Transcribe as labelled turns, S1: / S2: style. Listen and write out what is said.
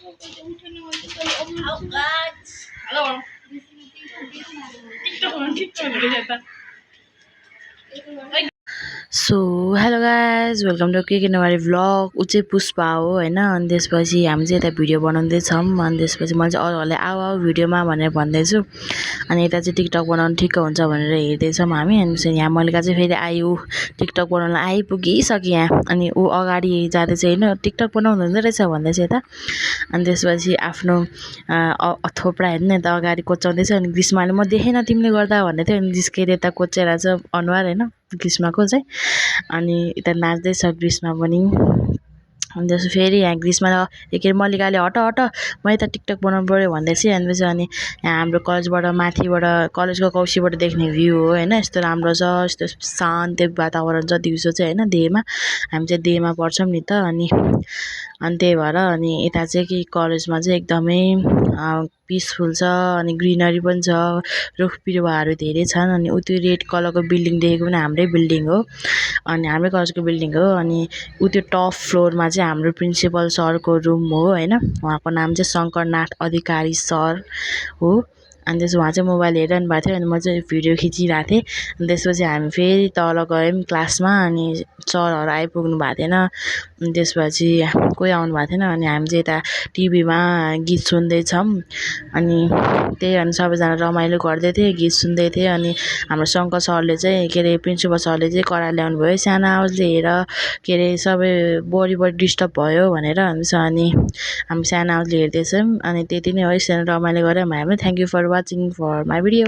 S1: So hello guys welcome to के Newari vlog ऊ चाहिँ पुष्पा हो हैन। अनि त्यसपछि हामी चाहिँ यता भिडियो बनाउँदैछौँ। अनि त्यसपछि मैले चाहिँ अरूहरूले आऊ आऊ भिडियोमा भनेर भन्दैछु। अनि यता चाहिँ टिकटक बनाउनु ठिक्क हुन्छ भनेर हेर्दैछौँ हामी। अनि चाहिँ यहाँ मल्लिका चाहिँ फेरि आयो टिकटक बनाउन आइपुगिसक्यो यहाँ। अनि ऊ अगाडि जाँदै चाहिँ हैन टिकटक बनाउनु हुँदो रहेछ भन्दैछ यता। अनि त्यसपछि आफ्नो थोप्रा हेर्नु यता अगाडि कोच्याउँदैछ। अनि ग्रीष्माले म देखेन तिमीले गर्दा भन्दै थियो। अनि जिस्केर यता कोचेर चाहिँ अनुहार हैन ग्रीष्माको चाहिँ। अनि यता नाच्दैछ ग्रीष्मा पनि। अनि त्यसो फेरि यहाँ ग्रीष्मा के अरे मल्लिकाले हट हट म यता टिकटक बनाउनु पऱ्यो भन्दैछ। अनि यहाँ हाम्रो कलेजबाट माथिबाट कलेजको कौसीबाट देख्ने भ्यू हो हैन। यस्तो राम्रो छ, यस्तो शान्त वातावरण छ दिउँसो चाहिँ हैन। देहमा हामी चाहिँ देहमा पढ्छौँ नि त। अनि त्यही भएर अनि यता चाहिँ कि कलेजमा चाहिँ एकदमै पिसफुल छ। अनि ग्रिनरी पनि छ, रुख बिरुवाहरू धेरै छन्। अनि उ त्यो रेड कलरको बिल्डिङ देखेको पनि हाम्रै बिल्डिङ हो। अनि हाम्रै कलेजको बिल्डिङ हो। अनि उ त्यो टप फ्लोरमा चाहिँ हाम्रो प्रिन्सिपल सरको रुम हो हैन। उहाँको नाम चाहिँ शङ्करनाथ अधिकारी सर हो। अनि त्यसो उहाँ चाहिँ मोबाइल हेरिरहनु भएको थियो। अनि म चाहिँ भिडियो खिचिरहेको थिएँ। अनि त्यसपछि हामी फेरि तल गयौँ क्लासमा। अनि सरहरू आइपुग्नु भएको थिएन। अनि त्यसपछि कोही आउनु भएको थिएन। अनि हामी चाहिँ यता टिभीमा गीत सुन्दैछौँ। अनि त्यही अनि सबैजना रमाइलो गर्दै थिए, गीत सुन्दै थिए। अनि हाम्रो शङ्कर सरले चाहिँ के अरे प्रिन्सिपल सरले चाहिँ करार ल्याउनु भयो, सानो आवाजले हेर के अरे सबै बढी डिस्टर्ब भयो भनेर। अनि हामी सानो आवाजले हेर्दैछौँ। अनि त्यति नै हो, यसरी रमाइलो गऱ्यौँ हामी। Thank you for watching for my video.